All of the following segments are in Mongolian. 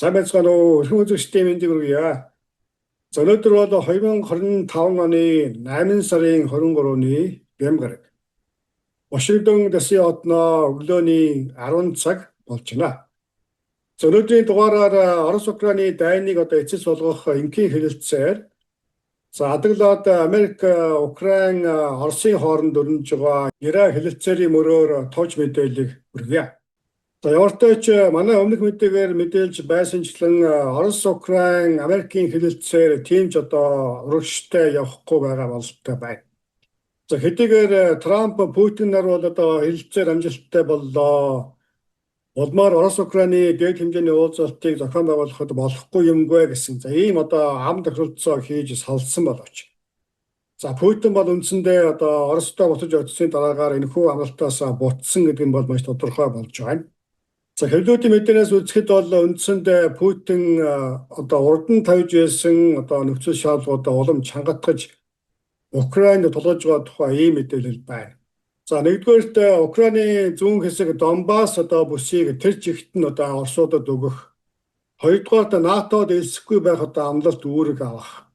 Сайн байцгаана уу? Эрхэм үзэгчдийн мэндийг хүргье. За, өнөөдөр бол 2025 оны 8 сарын 23-ны бямба гараг. Вашингтон DC хотноо өглөөний 10 цаг болж байна. За, өнөөдрийн дугаараар Орос Украины дайныг одоо эцэс болгох энхийн хэлэлцээр, за, адаглаад Америк, Украин, Оросын хооронд өрнөж байгаа яриа хэлэлцээрийн мөрөөр товч мэдээллийг хүргье. За, ямартай ч манай өмнөх мэдээгээр мэдээлж байсанчлан Орос, Украин, Америкийн хэлэлцээр тийм ч одоо урагштай явахгүй байгаа бололтой байна. За, хэдийгээр Трамп, Путин нар бол одоо хэлэлцээр амжилттай боллоо. Улмаар Орос Украины дээд хэмжээний уулзалтыг зохион байгуулахад болохгүй юмгүй гэсэн. За, ийм одоо ам тохиролцоо хийж салсан боловч, за, Путин бол үндсэндээ одоо Оростой буцаж очсны дараагаар энэхүү амлалтаас буцсан гэдэг нь бол маш тодорхой болж байна. За, хэвлэлүүдийн мэдээнээс үзэхэд бол үндсэндээ Путин одоо урд нь тавьж байсан одоо нөхцөл шаардлагуудаа улам чангатгаж Украинд тулгаж байгаа тухай ийм мэдээлэл байна. За, нэгдүгээрт Украины зүүн хэсэг Донбасс одоо бүсийг тэр чигт нь одоо Оросуудад өгөх. Хоёрдугаарт НАТОд элсэхгүй байх одоо амлалт үүрэг авах.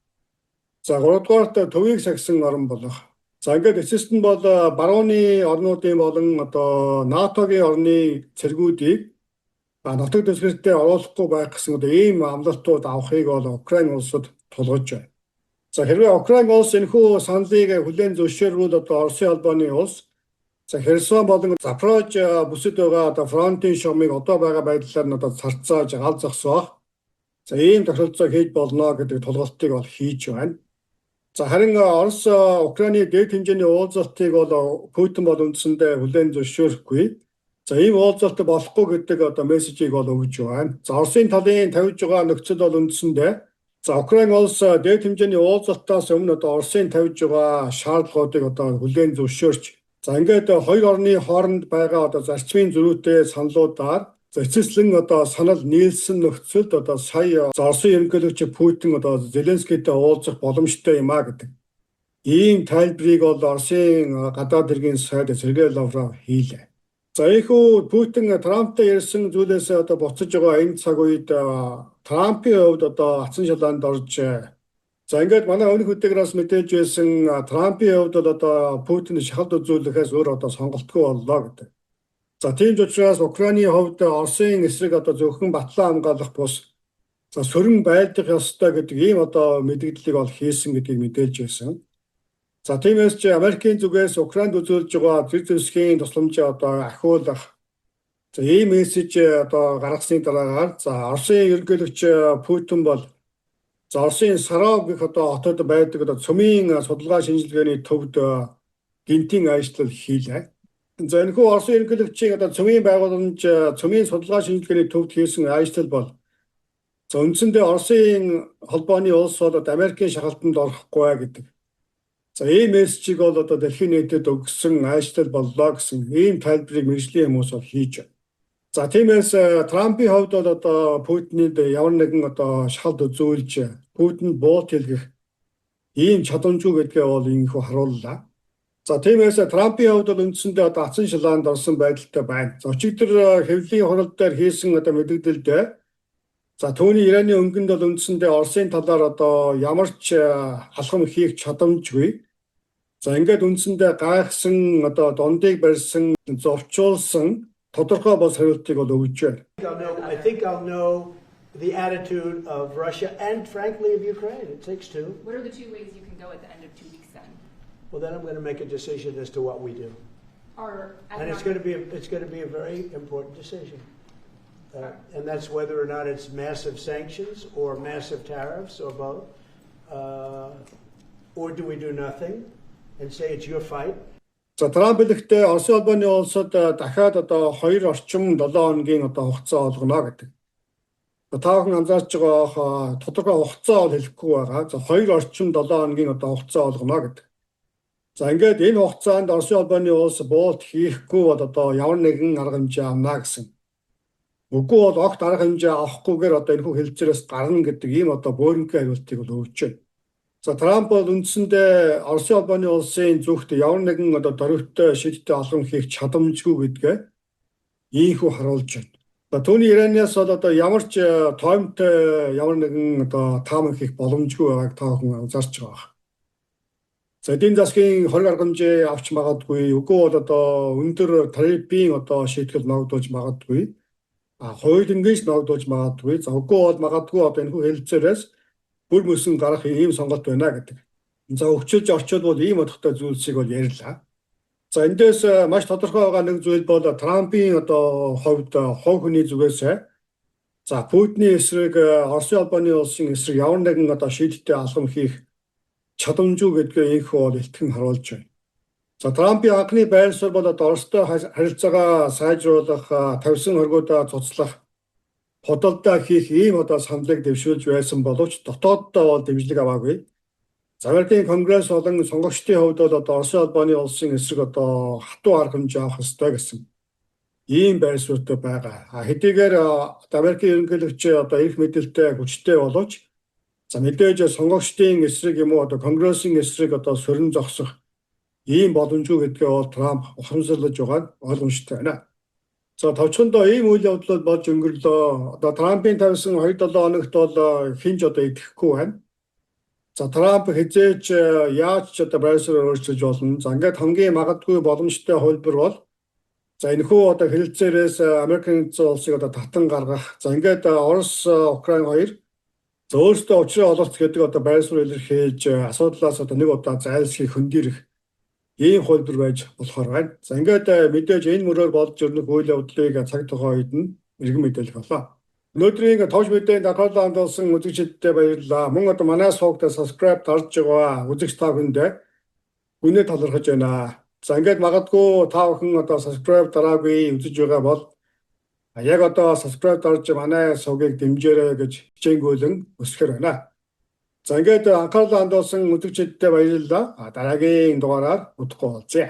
За, гуравдугаарт төвийг сахисан орон болох. За, ингээд эцэст нь бол барууны орнуудын болон одоо НАТОгийн орны цэргүүдийг нутаг дэвсгэртээ оруулахгүй байх гэсэн одоо ийм амлалтууд авахыг бол Украин улсад тулгаж байна. За, хэрвээ Украин улс энэхүү саналыг хүлээн зөвшөөрвөл одоо Оросын холбооны улс, за, Херсон болон Запорож бүсэд байгаа одоо фронтын шугамыг одоо байгаа байдлаар нь одоо царцааж гал зогсоох. За, ийм тохиролцоо хийж болно гэдэг тулгалтыг бол хийж байна. За, харин Орос Украины дээд хэмжээний уулзалтыг бол Путин бол үндсэндээ хүлээн зөвшөөрөхгүй. За, ийм уулзалт болохгүй гэдэг одоо мессежийг бол өгж байна. За, Оросын талын тавьж байгаа нөхцөл бол үндсэндээ, за, Украин улс дээд хэмжээний уулзалтаас өмнө одоо Оросын тавьж байгаа шаардлагуудыг одоо хүлээн зөвшөөрч, за, ингээд хоёр орны хооронд байгаа одоо зарчмын зөрүүтэй саналуудаар, за, эцэслэн одоо санал нийлсэн нөхцөлд одоо сая, за, Оросын ерөнхийлөгч Путин одоо Зеленскийтэй уулзах боломжтой юм а гэдэг ийм тайлбарыг бол Оросын гадаад хэргийн сайд Сергей Лавров хийлээ. За, ийнхүү Путин Трамптай ярьсан зүйлээс одоо буцаж байгаа энэ цаг үед Трампын хувьд одоо ацсан шалаанд орж, за, ингээд манай өмнөх мэдээлээс мэдээлж байсан, Трампын хувьд бол одоо Путин шахалт үзүүлэхээс өөр одоо сонголтгүй боллоо гэдэг. За, тийм ч учраас Украины хувьд Оросын эсрэг одоо зөвхөн батлан хамгаалах бус, за, сөрөн байлдах ёстой гэдэг ийм одоо мэдээллийг бол хийсэн гэдгийг мэдээлж байсан. За, тиймээс ч Америкийн зүгээс Украинд үзүүлж байгаа зэр зэвсгийн тусламжаа одоо ахиулах, за, ийм мессеж одоо гаргасны дараагаар, за, Оросын ерөнхийлөгч Путин бол, за, Оросын Саров гэх одоо хотод байдаг одоо цөмийн судалгаа шинжилгээний төвд гэнэтийн аялал хийлээ. За, энэхүү Оросын ерөнхийлөгчийн одоо цөмийн байгууламж, цөмийн судалгаа шинжилгээний төвд хийсэн аялал бол, за, үндсэндээ Оросын холбооны улс бол Америкийн шахалтанд орохгүй гэдэг. За, ийм мессежийг бол одоо дэлхийн нийтэд өгсөн аялал боллоо гэсэн ийм тайлбарыг мэргэжлийн хүмүүс бол хийж байна. За, тиймээс Трампын хувьд бол одоо Путинд ямар нэгэн одоо шахалт үзүүлж, Путинд буулт хэлгэх ийм чадамжгүй гэдгээ бол ийнхүү харууллаа. За, тиймээс Трампын хувьд бол үндсэндээ одоо ацсан шалаанд орсон байдалтай байна. За, өчигдөр хэвлэлийн хурал дээр хийсэн одоо мэдээлэлдээ, за, түүний ярианы өнгөнд бол үндсэндээ Оросын талаар одоо ямар ч алхам хийх чадамжгүй. За, ингээд үндсэндээ гайхсан, одоо дундыг барьсан, зовчуулсан тодорхой бос хариултыг бол өгж байна. I think I'll know the attitude of Russia and, frankly, of Ukraine. It takes two. What are the two ways you can go at the end of 2 weeks then? Well, then I'm going to make a decision as to what we do. Are And it's going to be a very important decision. And that's whether or not it's massive sanctions or massive tariffs or both. Or do we do nothing and say it's your fight? За, Трамп хэлэхдээ Оросын холбооны улсад дахиад одоо 2 орчим 7 хоногийн одоо хугацаа олгоно гэдэг. Та бүхэн анзаарч байгаа, тодорхой хугацаа бол хэлэхгүй байгаа. За, 2 орчим 7 хоногийн одоо хугацаа олгоно гэдэг. За, ингээд энэ хугацаанд Оросын холбооны улс буулт хийхгүй бол одоо ямар нэгэн арга хэмжээ авна гэсэн. Үгүй бол огт арга хэмжээ авахгүйгээр одоо энэхүү хэлэлцээрээс гарна гэдэг ийм одоо бөөрөнхий хариултыг бол өгч байна. За, Трамп бол үндсэндээ Оросын холбооны улсын зүгт ямар нэгэн одоо дөрвтэй шидтэй алхам хийх чадамжгүй гэдгээ ийнхүү харуулж байна. За түүний ярианаас бол одоо ямар ч тоомтой ямар нэгэн одоо таамаг хийх боломжгүй байгааг та бүхэн анзаарч байгаа. За эдийн засгийн хориг арга хэмжээ авч магадгүй, үгүй бол одоо өндөр тарифын одоо шийтгэл ногдуулж магадгүй. А хуулингийч ногдуулж магадгүй. За үгүй бол магадгүй одоо энэхүү хэлэлцээрээс бүр мөсөн гарах ийм сонголт байна гэдэг. За өвчилж орчуулбал ийм утгатай зүйлсийг бол ярьлаа. За эндээс маш тодорхой байгаа нэг зүйл бол Трампын одоо хувьд хувь хүний зүгээс за Путиний эсрэг, Оросын холбооны улсын эсрэг ямар нэгэн одоо шийдэлтэй алхам хийх чадамжгүй гэдгээ энэхүү бол илтгэн харуулж байна. За Трампын анхны байр суурь бол одоо Оростой харилцаагаа сайжруулах, тавьсан хоригуудаа цуцлах, худалдаа хийх ийм одоо саналыг дэвшүүлж байсан боловч дотооддоо бол дэмжлэг аваагүй. За Америкийн Конгресс болон сонгогчдын хувьд бол одоо Оросын холбооны улсын эсрэг одоо хатуу арга хэмжээ авах ёстой гэсэн ийм байр суурьтай байгаа. А хэдийгээр Америкийн ерөнхийлөгч одоо эрх мэдэлтэй, хүчтэй боловч за мэдээж сонгогчдын эсрэг юм уу одоо Конгрессийн эсрэг одоо сорин зогсох ийм боломжгүй гэдгээ бол Трамп ухамсарлаж байгаа нь ойлгомжтой байна. За товчхондоо ийм үйл явдлууд болж өнгөрлөө. Одоо Трампын тавьсан 2-7 хоногт бол хэн ч одоо итгэхгүй байна. За Трамп хэзээ ч яаж ч одоо байр сууриа өөрчилж болно. За ингээд хамгийн магадгүй боломжтой хувилбар бол за энэхүү одоо хэлэлцээрээс Америкийн нэгдсэн улсыг одоо татан гаргах. За ингээд Орос, Украин хоёр за өөрсдөө учрын ололт гэдэг одоо байр суурь илэрхийлж асуудлаас одоо нэг удаа зайлсхийх, хөндийрөх ийм хувилбар байж болохоор байна. За ингээд мэдээж энэ мөрөөр болж өрнөх үйл явдлыг цаг тухайн үед нь эргэн мэдээлэх болоо. Өнөөдрийн товч мэдээнд анхаарлаа хандуулсан үзэгчдэдээ баярлалаа. Мөн одоо манай сувагт subscribe дарж байгаа үзэгч та бүхэндээ гүнээ талархаж байна. За ингээд магадгүй та бүхэн одоо subscribe дараагүй үзэж байгаа бол яг одоо subscribe дарж манай сувгийг дэмжээрэй гэж хичээнгүйлэн хүсэхээр байна. За ингээд анхаарлаа хандуулсан үзэгчдэдээ баярлалаа. Дараагийн дугаараар удахгүй уулзъя.